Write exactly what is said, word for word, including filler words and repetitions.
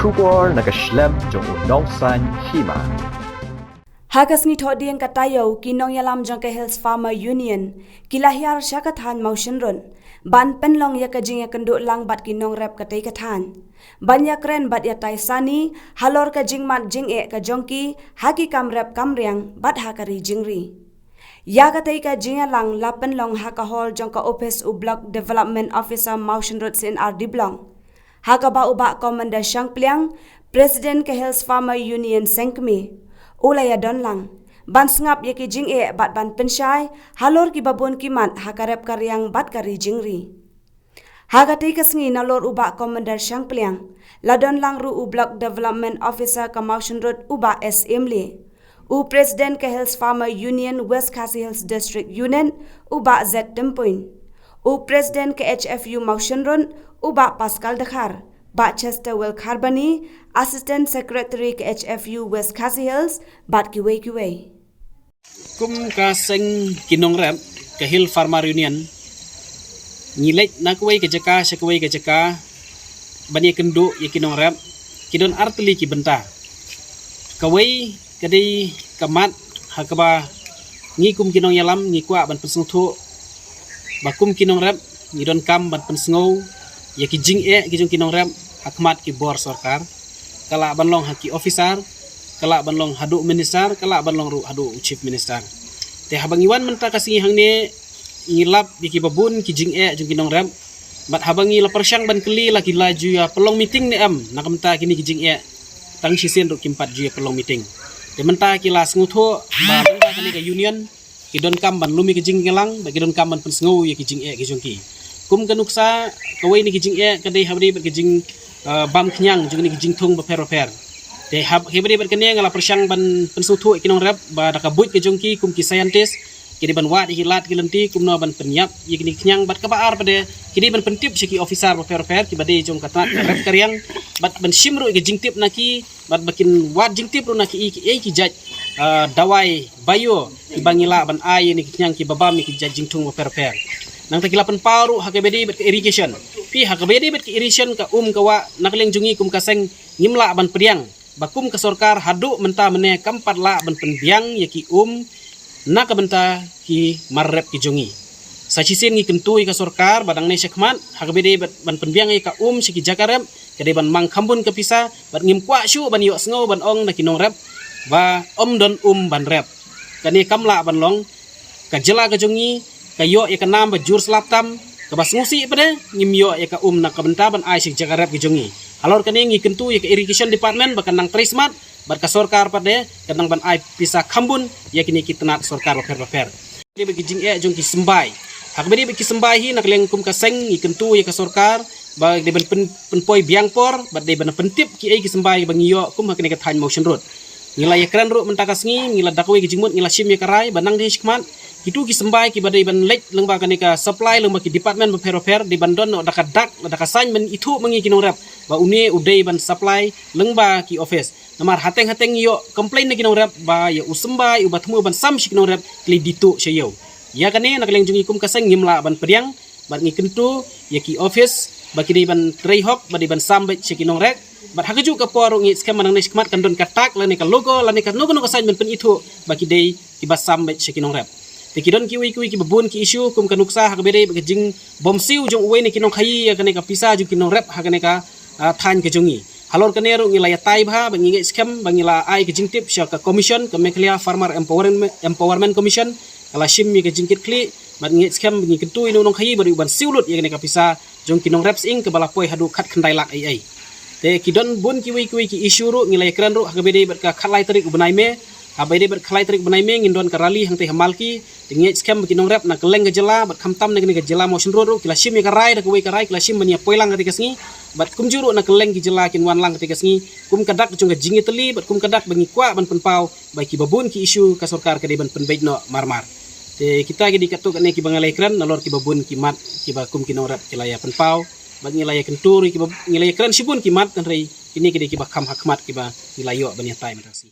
Khubor na ka shlem jong u nongsan hima. Ha ka sngi Thohdieng ka taïew, ki nongïalam jong ka Hills Farmer Union ki la hiar sha ka thaiñ Mawshynrut ban pynlong ïa ka jingïakynduh lang bad ki nongrep katei ka thaiñ, ban ïakren bad ïatai sani halor ka jingmat jingeh ka jong ki ha ki kam rep kam riang bad ha ka ri jingri. Ïa katei ka jingïalang la pynlong ha ka hall jong ka ophis u Block Development Officer Mawshynrut C N R D Block, ha kaba u Bah Commander Shangpliang, President ka Hills Farmer Union Seng Kmie, u la ïadon lang ban sngap ïa ki jingeh bad ban pynshai halor kiba bun ki mat ha ka rep ka riang bad ka ri jingri. Ha katei ka sngi, nalor u Bah Commander Shangpliang, la don lang ruh u Block Development Officer ka Mawshynrut, u Bah S Emli, u President ka Hills Farmer Union West Khasi Hills District Unit, u Bah Z Tympuin, u President ka H F U Mawshynrut, u Bah Pascal Dkhar, Bah Chester Will Kharbani, Assistant Secretary ka H F U West Khasi Hills, bad kiwei kiwei. Kum ka seng ki nongrep ka Hill Farmer Union, ngi leit na kawei ka jaka sha kawei ka jaka ban ïakynduh ïa ki nongrep. Ki don artylli ki bynta. Kawei ka dei ka mat ha kaba ngi kum ki nongïalam ngi kwah ban pynsngewthuh ba kum ki nongrep ngi donkam ban pynsngew ïa ki jingeh ki jong ki nongrep ha khmat ki bor sorkar. Ka lah ban long ha ki officer, ka lah ban long haduh minister, ka lah ban long ruh haduh u chief minister. Te haba ngi wan mynta ka sngi hangne, ngi lap ïa kiba bun ki jingeh jong ki nongrep. Bad haba ngi la pyrshang ban kylli la ki la ju ïa pynlong meeting ne em na ka bynta kine ki jingeh, tang shisien ruh kim pat ju ïa pynlong meeting. Te mynta ki la sngewthuh ba mynta kane ka union ki donkam ban lum ïa ki jingïalang, ba ki donkam ban pynsngew ïa ki jingeh ki jong ki. Kum ka nuksa, kawei na ki jingeh ka dei haba dei bad ka jing, uh, bam khñiang jong kine ki jingthung bapher bapher. Te hab, haba dei bad kane nga la pyrshang ban pynsngewthuh ïa ki nongrep ba da ka buit ka jong ki kum ki scientist, ki dei ban wad ïa ki lad ki lynti kumno ban pynïap ïa kine ki khñiang, bad kaba ar pat de ki dei ban pyntip sha ki officer bapher bapher kiba dei jong ka tnat ka rep ka riang, bad ban shim ruh ïa ki jingtip na ki, bad ba kin wad jingtip ruh na ki, ki, ki jait, ah, dawai bio kiba ngi lah ban ai ïa kine ki khñiang kiba bam ïa ki jait jingthung bapher bapher. Nangta ki la pynpaw ruh ha kaba dei bad ka irrigation. Phi, ha kaba dei bad ka irrigation, ka um ka wah, na ka liang jong ngi kum ka seng ngim lah ban pdiang ba kum ka sorkar haduh mynta mynne kam pat lah ban pynbiang ïa ki um na ka bynta ki mar rep ki jong ngi. Sa shisien ngi kyntu ïa ka sorkar ba dang ne sha khmat, ha kaba dei bad ban pynbiang ïa ka um sha ki jaka rep, ka dei ban mang khambun ka pisa, bad ngim kwah shuh ban ïohsngew ban ong na ki nongrep ba ym don um ban rep. Kane kam lah ban long. Ka jylla ka jong ngi ka ïoh ïa ka nam ba jur slap tam, kaba sngewsih pat de ngim ïoh ïa ka um na ka bynta ban ai sha ki jaka rep ki jong ngi. Halor kane ngi kyntu ïa ka irrigation department ba kan nang trei smat, bad ka sorkar pat de kan nang ban ai pisa khambun ïa kine ki tnat sorkar bapher bapher. Dei bad ki jingeh jong ki symbai. Ha kaba dei bad ki symbai hi, na ka liang kum ka seng ngi kyntu ïa ka sorkar ba dei ban pyn, pynpoi biang por, bad dei ban pyntip kiei ki symbai ba ngi ïoh kum ha kane ka thaiñ Mawshynrut. Ngi la ïakren ruh mynta ka sngi, ngi la da kawei ka jingmut, ngi la shim ïa ka rai ba nang dei sha khmat, kitu ki symbai kiba dei ban leit lyngba kane ka supply lyngba ki department bapher bapher, dei ban don noh da ka dak, da ka sign ban ithuh ma ngi ki nongrep ba une u dei ban supply lyngba ki office. Namar hateng hateng ngi ïoh complain na ki nongrep ba ïa u symbai uba thmu ban sam sha ki nongrep ki la die tuh sha ïew. Ïa kane na ka liang jong ngi kum ka seng ngim lah ban pdiang, bad ngi kyntu ïa ki office ba ki dei ban trei hok, ba dei ban sam beit sha ki nongrep. Bad ha kajuh ka por ruh ngi skhem ba nang ne sha khmat kan don ka tag lane ka logo lane kano kano ka sign ban pynithuh ba ki dei kiba sam beit sha ki nongrep. Te ki don kiwei kiwei kiba bun ki issue kum ka nuksa ha kaba dei bad ka jingbymsiew jong uwei na ki nongkhaïi ïa kane ka pisa jong ki nongrep ha kane ka, ah, thaiñ ka jong ngi. Halor kane ruh ngi la ïatai bha bad ngi ngeit skhem ba ngi la ai ka jingtip sha ka commission, ka Meghalaya Farmer Empowerment, Empowerment Commission, ka la shim ïa ka jingkitkhlieh, bad ngi ngeit skhem ba ngi kyntu ïa u nongkhaïi ba dei u ban siew lut ïa kane ka pisa jong ki nongrep sying kaba la poi haduh khatkhyndai lak ei ei. Te ki don bun kiwei kiwei ki issue ruh ngi la ïakren ruh ha kaba dei bad ka khatlai tarik u bnai May. Ha kaba dei bad khatlai tarik u bnai May ngin don ka rally hangtei ha Malki. Te ngi ngeit skhem ba ki nongrep na kylleng ka jylla bad khamtam na kane ka jylla Mawshynrut ruh ki la shim ïa ka rai, da kawei ka rai ki la shim ban ïa poi lang katei ka sngi. Bad kumjuh ruh na kylleng ki jylla kin wan lang katei ka sngi. Kum ka dak jong ka jingïatylli bad kum ka dak ba ngi kwah ban pynpaw ba kiba bun ki issue ka sorkar ka dei ban pynbeit noh mar mar. Te kita ki dei katto katne kiba nga la ïakren nalor kiba bun ki mat kiba kum ki nongrep ki la ïa pynpaw. Bad ngi la ïakyntu ruh kiba, ngi la ïakren shibun ki mat, hynrei kine ki dei kiba kham ha khmat kiba ngi la ïoh ban ïatai mynta ka sngi.